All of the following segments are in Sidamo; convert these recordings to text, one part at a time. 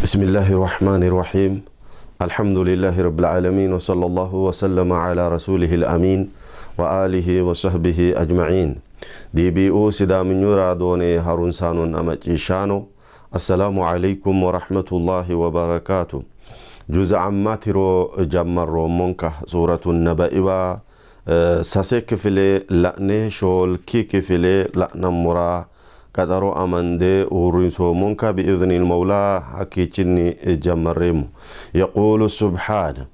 بسم الله الرحمن الرحيم الحمد لله رب العالمين وصلى الله وسلم على رسوله الأمين وآله وصحبه أجمعين DBO Sidaaminyu Raadoone harunsaanonna macciishshaano Assalaamu Aleykum Warahmatullahi Wabarakaatu Juza Amma tiro jammarroommonka Suuratu Nabaiwa sase kifile la'ne shoolki kifile la'nammora qaxaro amande uurrinsoommonka biiznil mawla hakkiichinni jammarreemmo. Yaquulu subhaana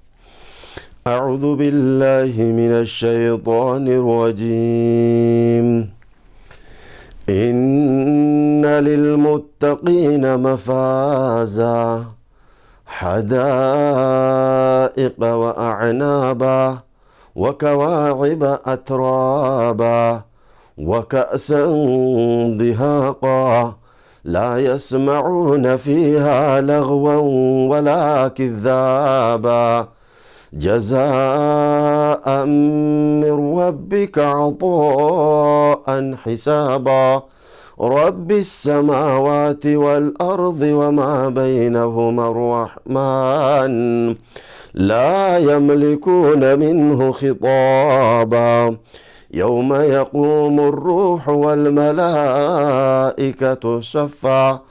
أعوذ بالله من الشيطان الرجيم إن للمتقين مفازا حدائق وأعنابا وكواعب أترابا وكأسا دهاقا لا يسمعون فيها لغوا ولا كذابا جزاء من ربك عطاء حسابا رب السماوات والأرض وما بينهما الرحمن لا يملكون منه خطابا يوم يقوم الروح والملائكة صفا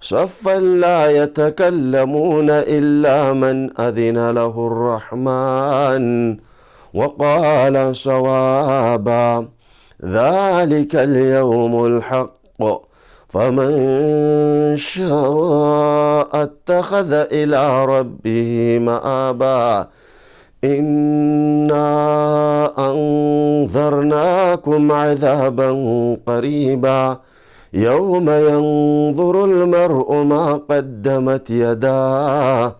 صفا لا يتكلمون إلا من أذن له الرحمن وقال صوابا ذلك اليوم الحق فمن شاء اتخذ إلى ربه مآبا إنا أنذرناكم عذابا قريبا يوم ينظر المرء ما قدمت يداه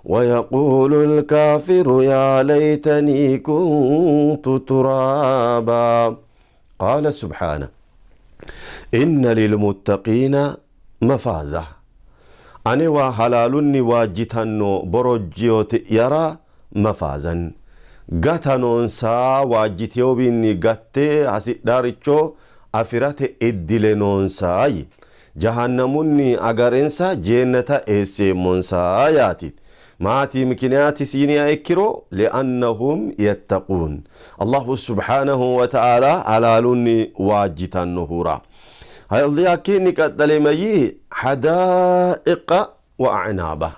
ويقول الكافر يا ليتني كنت ترابا قال سبحانه إن للمتقين مفازة anewa halaalunni waajjitanno borojjiyooti'yara mafaazan gata noonsa waajjiteyowiinni gatte hasidharicho afi'rate iddile noonsa yii. Jahannamunni agarensa jeennata eesseemmonsa yaati. Maati mikiniyaatisi yiniha ikkiro liannahum yattaquun Allahu subhaanahu wa ta'aala halaalunni waajjitannohura. Hakkiinni qaxxale mayyii hadaa'iqa wa a'naaba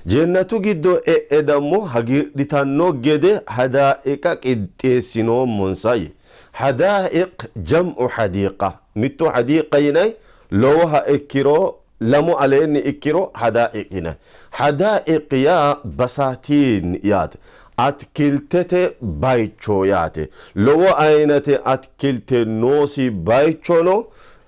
Jeennatu giddo e'e dammo hagiidhitanno gede hadaa'iqa qixxeessinoommonsa yii. Hadaa'iq jam'u hadiiqa mitto hadiiqa yinay lowoha ikkiro lamu aleenni ikkiro hadaa'iq yinay. Hadaa'iq yaa basaatiin yaate. Atikiltete baycho yaate. Lowo ayinate atikilte noosi baychono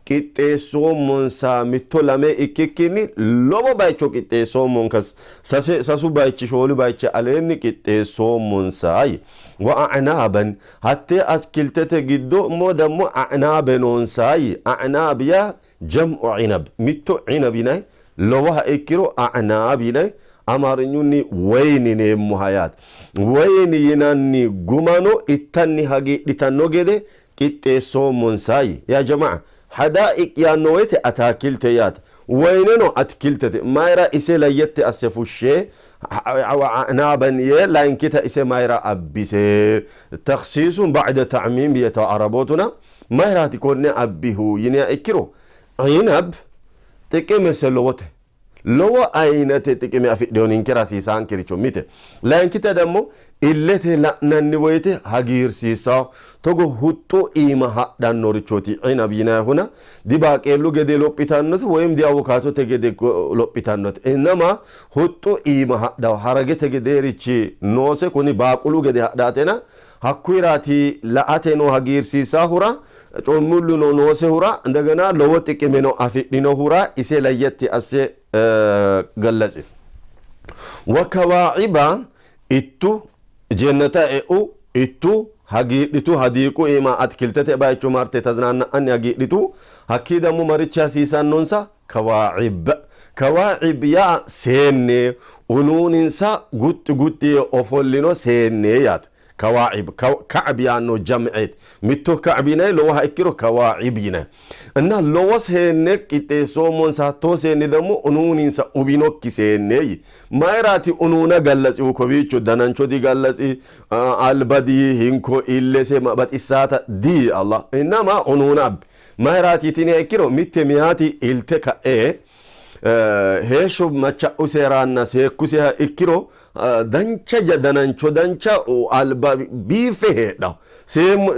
qixxeessoommonsa mitto lame ikkikkinni lowo baycho qixxeessoommonka sase sasu baychi shoolu baychi aleenni qixxeessoommonsa yii. Wa a'naaban hattee atikiltete giddo mo dammo a'naabe noonsa yii. A'naab yaa jam'u inab mitto inab yinay lowoha ikkiro a'naab yinay Amaarinyunni wayin yineemmoha yaate. Wayin yinanni gumano ittanni hagiidhitanno gede qixxeessoommonsa yii. Yaa jama'a, hadaa'iq yaanno woyite ataakilte yaate. Woyineno atikiltete. Mayira ise layyette asse fushshe a'naaban yee layinkita ise mayira abbise? Takhsiisun ba'da ta'miim yitawo Arabootuna. Mayiraati konne abbihu yiniha ikkiro, inab xiqimese lowote. Lowo ayinate xiqime afidhino ninkera hasiisaankericho mite. Layinkita dammo illete la'nanni woyite hagiirsiissawo togo huxxu iima hadhannorichooti inab yinayihuna dibaaqeellu gede lophitannote woyim diawukaatote gede lophitannote. Innama huxxu iima hadhawo haragete gedeerichi noose kuni baaqulu gede hadhaatena hakkuyiraati la''ateno hagiirsiissaahura Coommilluno noosehura indegena lowo xiqimeno afidhinohura ise layyetti asse gallatsi. Wa kawaa'iba ittu jennata e'u ittu hagiidhitu hadiiqu iima atikiltete bayicho marte tazinaanna'anni hagiidhitu hakkii dammo marichi hasiisannonsa kawaa'ib kawaa'ib yaa seenne unuuninsa guxxi guxxi yee ofollino seenne yaate. Kawaacib Ka'b yaanno jam'eeti. Mitto Ka'b yinay lowoha ikkiro Kawaacib yinay. እና lowo seenne qixxeessoommonsa hattoo seenni ደግሞ unuuninsa uwinokki seenneeyyi. Mayiraati unuuna gallatsihu kowiicho danancho digallatsi alba di hinko illese baxissaata di Allah innama unuuna abbi. Mayiraati yitiniha ikkiro mitte miyaati ilte ka'e heeshsho macha'useranna seekkuseha ikkiro dancha danancho dancha alba biiffe heedhawo. Seemo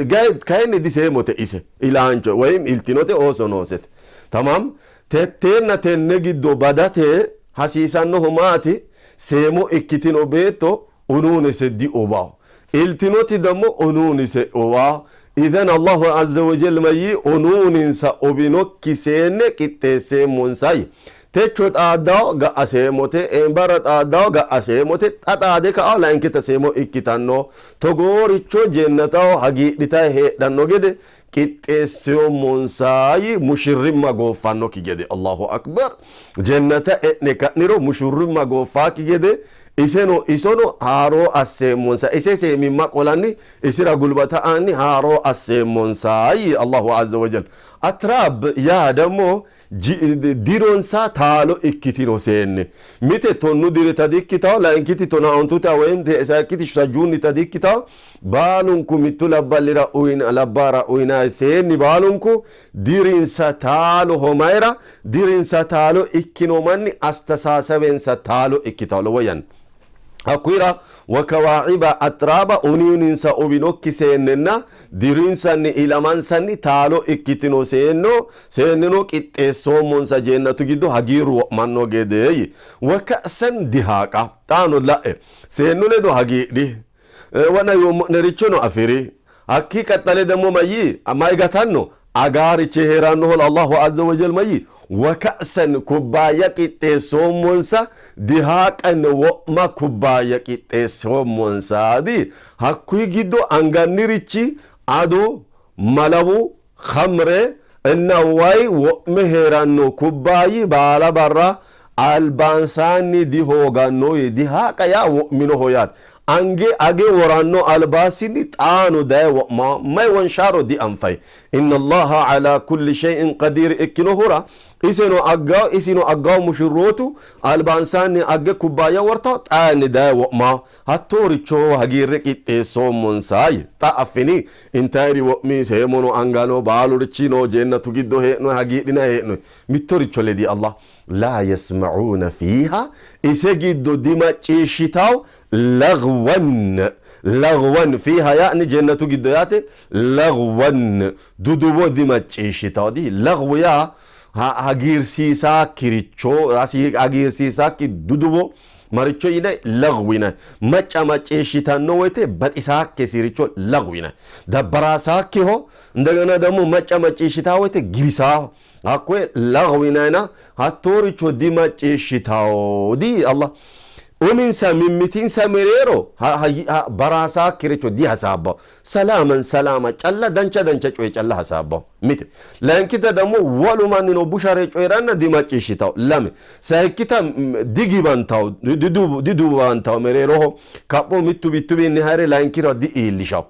kayinni diseemote ise ilaancho woyim iltinote ooso noosete. Tamam tetteenna tenne giddo badate hasiisannohu maati? Seemo ikkitino beetto unuunise diubawo. Iltinoti ደግሞ unuunise ubawo. Idhan Allahu azza wa jalla mayyi unuuninsa ubinokki seenne qixxeesseemmonsa yii. Techo xaaddawo ga'a seemote, barra xaaddawo ga'a seemote, xa xaade ka'a layinkita seemo ikkitanno. Togooricho jennataho hagiidhitayi heedhanno gede qixxeesseemmonsa yii mushirrimma gooffannokki gede. Allahu akbar. Jennata e'ne ka'niro mushurrimma gooffaakki gede iseno isono haaroo asseemmonsa. Ise seemimma qolanni isira gulbata aanni haaroo asseemmonsa yii Allahu azza wa jalla. Atraab yaa ደግሞ dironsa taalo ikkitino seenne. Mite tonnu dirita dikkitawo, layinkiti tonaa ontuta woyim sayikkiti sajjuunnita dikkitawo. Baalunku mittu labballira uyina labbaara uyinayi seenni baalunku dirinsa taaloho. Mayira dirinsa taalo ikkino manni astasasabensa taalo ikkitawo lowo yanna. Hakkuyira wakawaaciba atraaba unuuninsa uwinokki seennenna dirinsanni ilamansanni taalo ikkitino seenno seenneno qixxeessoommonsa jeennatu giddo hagiirru wo'manno gede yii. Waka'san dihaaqa xaano la'e seennu ledo hagiidhi wona yoommo'nerichono afi'ri. Hakkii qaxxale ደግሞ mayyii mayi gatanno agaarichi hee'rannoho Allahu azza wa jal mayyii waka'san kubbaayya qixxeessoommonsa dihaaqan wo'ma kubbaayya qixxeessoommonsa di hakkuyi giddo angannirichi ado malawu khamre እና wayi wo'me hee'ranno kubbaayyi baala barra albansaanni dihooganno yii. Dihaaqa yaa wo'minoho yaate. Ange age woranno albaasinni xaano daye wo'ma mayi wonshaaro dianfayi. Inna Allaha ala kulli shay'in qadiir ikkinohura iseno aggawo isino aggawo mushurrootu albansaanni agge kubbaayya wortawo xaanni daye wo'ma hattooricho hagiirre qixxeessoommonsa yii. Xa affini intayiri wo'mi seemono angano baalurichi no jeennatu giddo hee'noyi hagiidhinayi hee'noyi. Mittoricho ledi Allah laa yasma'uuna fiiha ise giddo dimacciishshitawo lagwan lagwan fiiha yaani jennatu giddo yaate lagwan duduwo dimacciishshitawo di lagwu yaa hagiirsiisaakkiricho hagiirsiisaakki duduwo maricho yinay lagwu yinay. Macca macciishshitanno woyte baxisaakkesiricho lagwu yinay. Dabbarasaakkiho እንደገና ደግሞ macca macciishshitawo woyte giwisaaho hakkoye lagwu yinayna hattooricho dimacciishshitawo di Allah uminsa mimmitinsa mereero baraasaakkiricho dihasaabbawo. Salaaman salaama calla dancha dancha coye calla hasaabbawo. Mite layinkita ደግሞ wolu mannino bushare coyi'ranna dimacciishshitawo. Lame sayikkita digibantawo diduwantawo mereeroho kapho mittu mittuwiinni ha're layinkira di''iillishawo.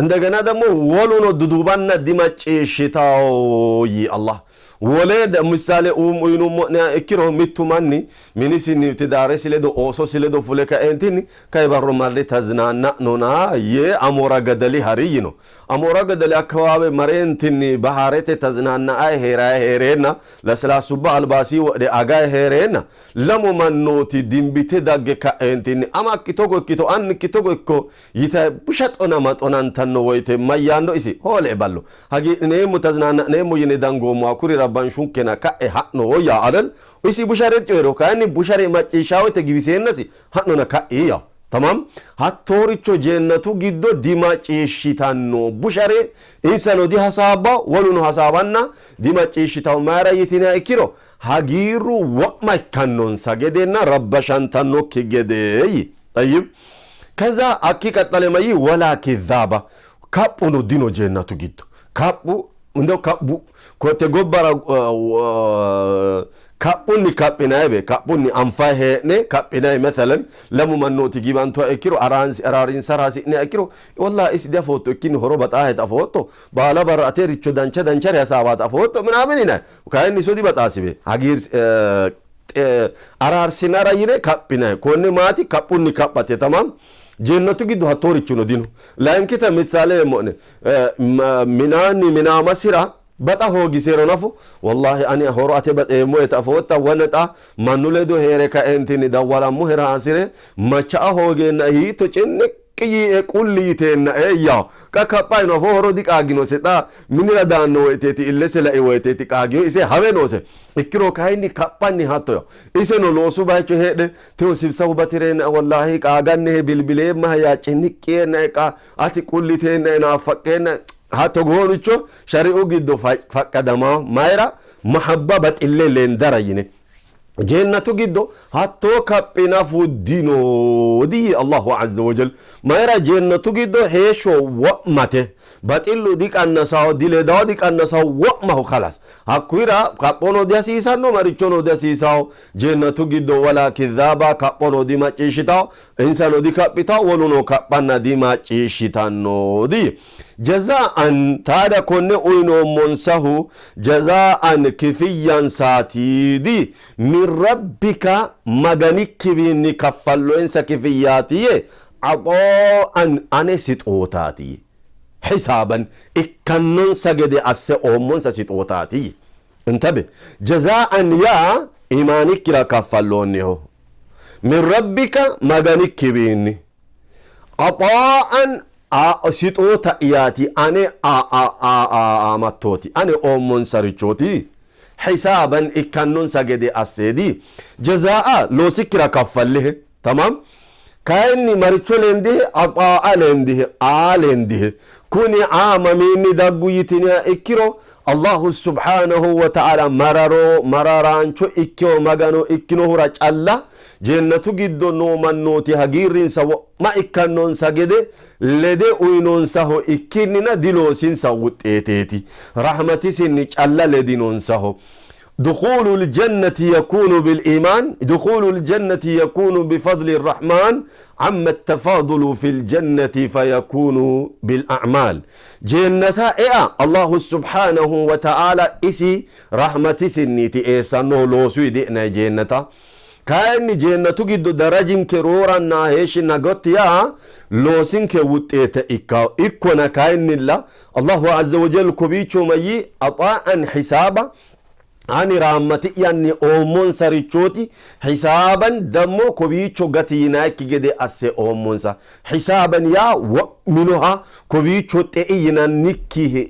እንደገና ደግሞ woluno duduwanna dimacciishshitawo yii Allah. Wole ምሳሌ uyinummo'neha ikkiro mittu manni minisinni tidaaresi ledo oososi ledo fule kaeentinni kai barro marre tazinaanna'nona yee Amoora Gadali hari yino. Amoora Gadali akkawaawe mareentinni baharete tazinaanna'ayi hee'rayi hee'reenna lasilaasubba albaasii wodhe agayi hee'reenna lamu mannooti dimbite dagge ka'eentinni amakki togo ikkito annikki togo ikko yitayi busha xonama xonantanno woyte mayyaanno isi hoole ballo hagiidhineemmo tazinaanna'neemmo yine dangoommo hakurira banshunkena ka'e ha'no yaa alal isi bushare coyi'ro kayinni bushare macciishshaa woyte giwiseennasi ha'nona ka'i yaa tamam hattooricho jeennatu giddo dimacciishshitanno bushare insano dihasaabbawo woluno hasaabanna dimacciishshitawo mayira yitiniha ikkiro hagiirru wo'ma ikkannonsa gedenna rabbashantannokki gede yii. Tayyib ከዛ akki qaxxale mayyi wala kidhaaba kaphuno dino jeennatu giddo kaphu እንደው Kotte gobbara kaphunni kaphinaybe kaphunni anfayi hee'ne kaphinayi mesalan lamu mannooti giwantuha ikkiro araarinsara hasi'niha ikkiro wallahi isi diafootto ikkinni horo baxaaheta afootto baala barra ate richo dancha danchare hasaawaata afootto minaamin yinayi kayinni iso dibaxaasibe hagiir araarsinara yine kaphinayi konne maati kaphunni kaphate tamam jeennotu giddo hattoorichuno dino layinkita mitsaale eemmo'ne minaanni minaamasira baxa hoogisero nafu wallahi ani horo ate baxeemmoheta afootta wona xa mannu ledo hee're kaentinni dawwalammohera hasi're macha'a hoogeenna hiitto cinniqqi yiie qulli yiteennae yawo xa kaphaino afoo horo diqaaginose xa minira daanno woyteeti illese lai woyteeti qaagino ise hawe noose ikkiro kayinni kaphanni hatto yawo iseno loosu bayicho heedhe tewo sibsawu bati'reennae wallahi qaagannihe bilbileemmahe yaa cinniqqi yeennae qa ati qulliteennae naaffaqqeennae ha togooricho shari'u giddo faqqadama mayira mahabba baxille lendara yine jennatu giddo hattoo kaphi nafu dino diyi Allahu azza wajal mayira jennatu giddo heeshsho wo'mate baxillu diqannasawo diledawo diqannasawo wo'maho kalas hakkuyira kaphono dihasiisanno marichono dihasiisawo jennatu giddo wala kidhaaba kaphono dimacciishshitawo insano dikaphitawo woluno kaphanna dimacciishshitanno diyi Jazaa'an taada konne uyinoommonsahu jazaa'an kifiyyansaati di min rabbika Maganikkiwiinni kaffalloensa kifiyyaati yee axaa'an ane sixootaati yii. Hisaaban ikkannonsa gede asse oommonsa sixootaati yii. Intabe jazaa'an yaa imaanikkira kaffalloonniho. Min rabbika Maganikkiwiinni. Axaa'an sixoota'yaati ane aamattooti ane oommonsarichooti hisaaban ikkannonsa gede asseedi jazaa'a loosikkira kaffallihe tamaam kayinni maricho lendihe axaa'a lendihe aa lendihe kuni aa mamiinni daggu yitiniha ikkiro Allahu subhaanahu wa ta'ala mararo mararaancho ikkino Magano ikkinohura calla Jennatu giddo noo mannooti hagiirrinsa wo'ma ikkannonsa gede lede uyinonsaho ikkinnina diloosinsa wuxxeeteeti. Rahmatisinni calla ledinonsaho. Dukhulul jannati yakuunu bil iimaan, dukhulul jannati yakuunu bi fadli rahmaan, amma tafaadulu fil jannati fayakuunu bil a'maal. Jeennata ea Allahu subhaanahu wa ta'aala isi rahmatisinniiti eessannohu loosuyi di'nay jeennata. Kayinni jeennatu giddo darajinke rooranna heeshshinna gotti yaa loosinke wuxxeete ikkawo. Ikkona kayinnilla Allahu azza wa jal kowiicho mayyi axaa'an hisaaba ani raammati'yanni oommonsarichooti hisaaban dammo kowiicho gati yinayikki gede asse oommonsa. Hisaaban yaa wo'minoha kowiicho xei yinannikki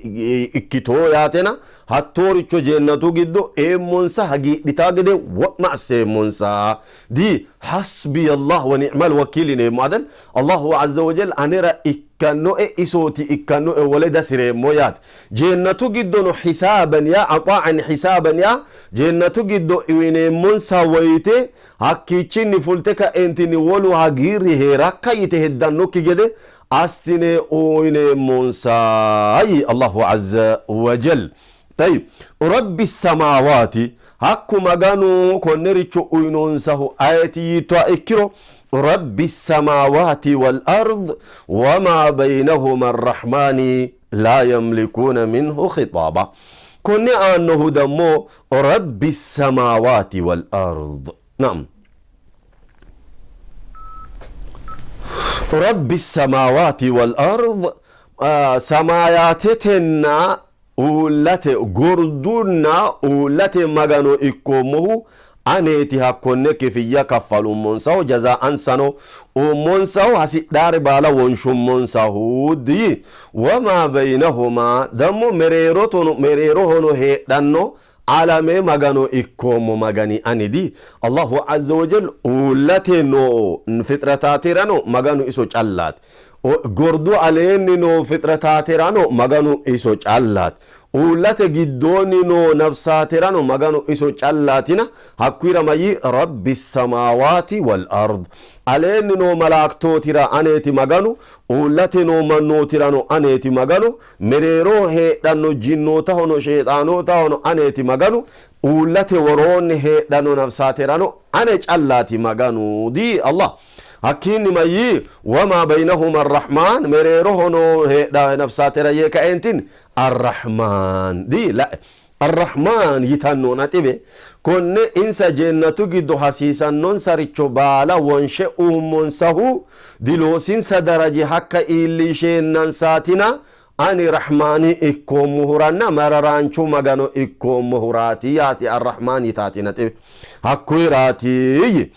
ikkito yaatena Hattooricho jeennatu giddo eemmonsa hagiidhitaa gede wo'ma asseemmonsa. Di hasbiya Allah wa ni'mal wakiil yineemmo adel Allahu azza wa jal anera ikkannoe isooti ikkannoe wole dasireemmo yaate. Jeennatu giddono hisaaban yaa axaa'an hisaaban yaa jeennatu giddo uyineemmonsa woyite hakkiichinni fulte ka'eentinni wolu hagiirri hee'rakka yite heddannokki gede assine uyineemmonsa yii Allahu azza wa jal. Tayyib Rabbi samaawaati hakku Maganu konnericho uyinonsahu ayeti yiittoha ikkiro Rabbi samaawaati wal ard wama baynahuma arrahmaani laa yamlikuuna minhu khixaaba. Konne aannohu dammo Rabbi samaawaati wal ard. Naam. Rabbi samaawaati wal ard samaayatetenna uullate gordunna uullate Magano ikkoommohu aneeti hakkonne kifiyya kaffalummonsahu jazaansano uummonsahu hasidhaare baala wonshummonsahu diyi wamaa baynahuma dammo mereerohono heedhanno Alame Magano ikkoommo Magani ani di Allahu azza wa jal uullate noo fixrataaterano Maganu iso callaati. Gordu aleenni noo fixrataaterano Maganu iso callaati. Uullate giddoonni noo nafsaaterano Maganu iso callaatina. Hakkuyira mayyii? Rabbi samaawaati wal ard. Aleenni noo malaaktootira aneeti Maganu, uullate noo mannootirano aneeti Maganu, mereeroho heedhanno jinnootahono sheexaanootahono aneeti Maganu, uullate woroonni heedhanno nafsaaterano ane callaati Maganu dii Allah. Hakkiinni mayyii? Wamaa baynahuma arrahmaan, mereeroho noo heedha nafsaatera yee kaeentinni arrahmaan dii la'e. Arrahmaan yitanno naxibe konne insa jennatu giddo hasiisannonsaricho baala wonshe uummonsahu diloosinsa daraji hakka iillinsheennansatina ani Rahmaani ikkoommohuranna mararaancho Magano ikkoommohuraati yaasi Arrahmaan yitaati naxibe hakkuyiraati yii.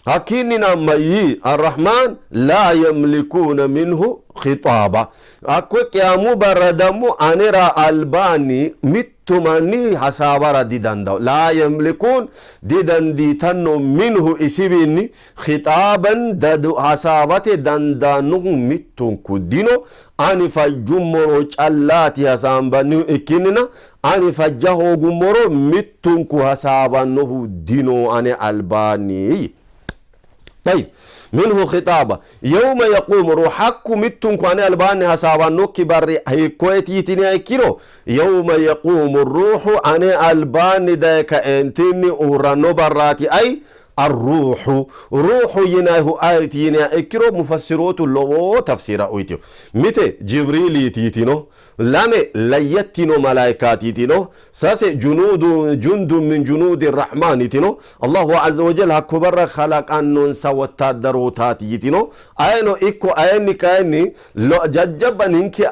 Hakkiinni mayyii? Arrahmaan laa yamlikuuna minhu khixaaba. Hakko qiyaamu barra dammo anera albaanni mittu manni hasaawara didandawo. Laa yamlikuun didandiitanno minhu isiwiinni khixaaban dadu hasaawate dandaannohu mittunku dino. Ani fajjummoro callaati hasaambannihu ikkinnina ani fajja hoogummoro mittunku hasaawannohu dino ane albaanni. طيب منه خطابة يوم يقوم روحك متنكو أنا الباني حسابانوكي بري هيكويت يتني أكيرو يوم يقوم الروح أنا الباني دايك انتني أورانو براتي أي الروح روح يناه آيت ينا إكرو مفسروت لو تفسير أويتيو متى جبريل يتيتينو lame layyattino malaayikaati yitino, sase junuudu jundun min junuudi rahmaan yitino, Allahu azza wa jalla hakko barra kalaqannonsa wottaaddarootaati yitino. Ayeno ikko ayenni kayinni jajjabba ninke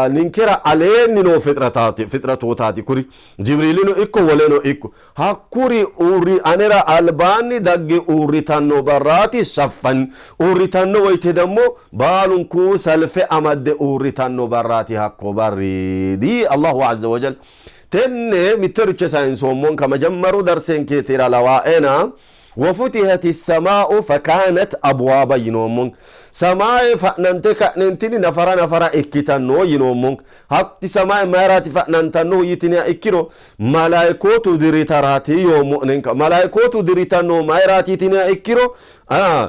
ninkera aleenni noo fitrataati fixratootaati kuri Jibriilino ikko woleno ikko hakkuri uurri anera albaanni dagge uurritanno barraati saffan uurritanno woyte dammo baalunku salfe amadde uurritanno barraati hakko barri dii Allahu azza wa jalla. Tenne mittoricho sayinsoommonka majammaru darsenkeetira lawaena wofutihati samaa'u fakaanat abwaaba yinoommonka. Samaaye fa'nante ka'nentini nafara nafara ikkitanno yinoommonka. Hatti samaye mayiraati fa'nantannohu yitiniha ikkiro malaayikootu dirritaraati yoommo'nenka. Malaayikootu dirritannohu mayiraati yitiniha ikkiro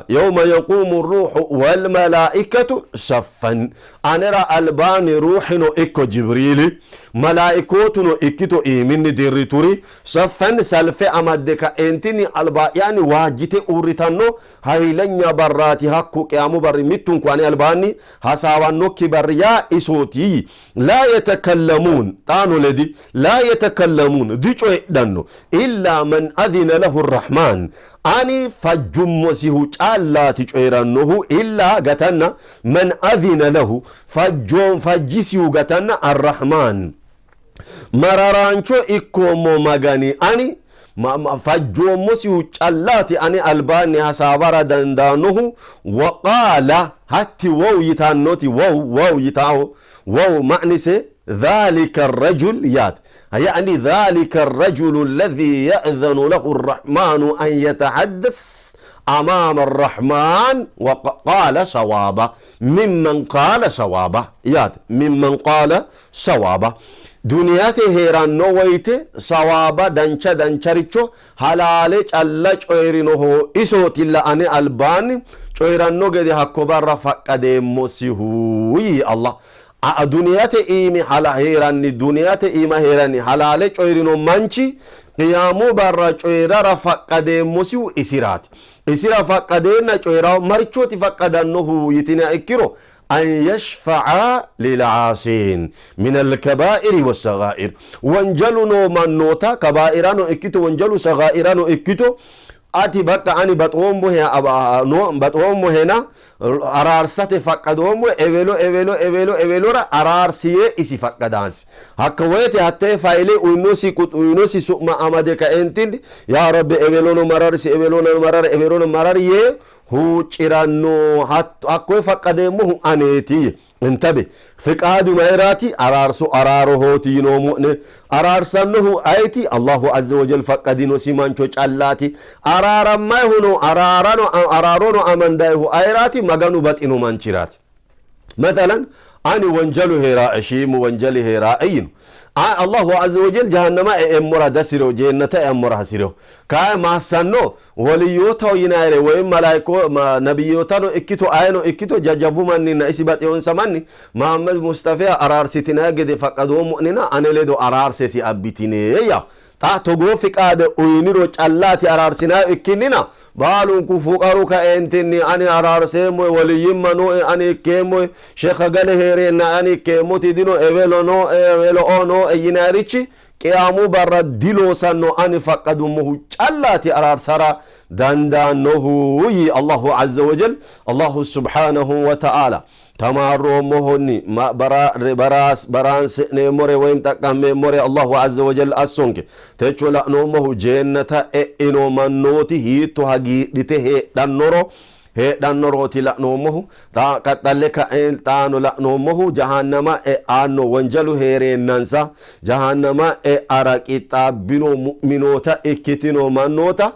yawma yaqumu ruuhu wal malaaikatu saffan anera albaanni ruuhino ikko Jibriili malaa'ikootuno ikkito iiminni dirrituri saffan salfe amadde ka'eentinni albaa'yaanni waajjite uurritanno haylanya barraati hakku qiyaamu barri mittunku ane albaanni hasaawannokki barri yaa isooti. Laa yatakallamuun xaano ledi laa yatakallamuun dicoyidhanno illaa man adhina lahu arrahmaan ani fajjummosihu callaati coyi'rannohu illaa gatanna man adhina lahu fajjoon fajjisihu gatanna arrahmaan mararaancho ikkoommo Magani ani fajjoommosihu callaati ane albaanni hasaawara dandaannohu. Waqaala hatti wow yitannoti wow wow yitaaho wow ma'nise dhalika arrajul yaate يعني ذلك الرجل الذي يأذن له الرحمن أن يتحدث أمام الرحمن وقال صوابا ممن قال صوابا yaate ممن قال صوابا duniyate hee'ranno woyte sawaaba dancha dancharicho halaale calla coyi'rinoho isootilla ane albaanni coyi'ranno gede hakko barra faqqadeemmosihu yii Allah. Duniyate iimi hala hee'ranni duniyate iima hee'ranni halaale coyi'rino manchi qiyaamu barra coyi'rara faqqadeemmosihu isiraati. Isira faqqadeenna coyi'rawo marichooti faqqadannohu yitiniha ikkiro an yashfa'a lil'aasiin min alkabaa'iri wassagaa'ir wonjalu noo mannoota kabaa'irano ikkito wonjalu sagaa'irano ikkito ati baqqa ani baxoommohena araarsate faqqadoommohe ewelo ewelo ewelo ewelora araarsi yee isi faqqadaansi. Hakka woyte hattee fayile uyinosi uyinosi su'ma amade kaeentinni yaa Rabbi ewelono mararisi ewelono marari ewelono marari yee huucci'ranno hakkoye faqqadeemmohu aneeti. Intabe fiqaadu mayiraati araarso araarohooti yinoommo'ne. Araarsannohu ayeti? Allahu azza wa jal faqqadinosi mancho callaati. Araarammayihuno araarono amandayihu ayeraati? Maganu baxino manchiraati. Mathalan Ani wonjalu hee'raae, shiimu wonjali hee'raae yino. Allahu azza wa jal jahannama e'emmora dasiro, jeennata e'ammora hasi'rino. Kayi maassanno? Woliyyootaho yinayire woy malaayiko nabiyyootano ikkito ayeno ikkito jajjabbu manninna isi baxiyonsa manni Muhammad Musxafea araarsitinay gede faqqadoommo'nena ane ledo araarsesi abbitine yaa. Xa togoo fiqaade uyiniro callaati araarsinayihu ikkinnina baalunku fuqaru kaeentinni ani araarseemmohe, woliyyimma nooe, ani ikkeemmohe, shekha gale hee'reenna ani ikkeemmoti dino, ewelo nooe, ewelo'o nooe yinayirichi qiyaamu barra diloosanno, ani faqqadummohu callaati araarsara dandaannohu yii Allahu azza wa jal, Allahu subhaanahu wa ta'aala. Tamaarroommohonni baraansi'neemmore woyim xaqqammeemmore Allahu azza wa jalla assonke. Techo la'noommohu jeennata e'ino mannooti hiitto hagiidhite heedhannoro heedhannorooti la'noommohu. Xa qaxxalle ka'e xaano la'noommohu jahannama e'anno wonjalu hee'reennansa jahannama e'ara qixxaabbino mu'minoota ikkitino mannoota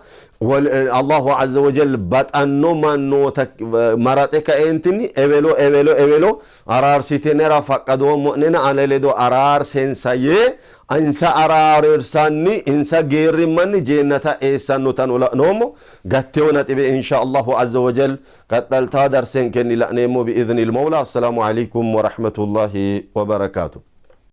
Allahu azza wa jal baxanno mannoota maraxe kaeentinni ewelo ewelo ewelo araarsitinera faqqadoommo'nena ane ledo araarsensa yee insa araarsanni insa geerrimmanni jeennata eessannotano la'noommo. Gattewo naxibe insha Allahu azza wa jal qaxxaltaa darsenkenni la'neemmo biiznil mawla. Assalaamu aleykum wa rahmatullahi wa barakaatu.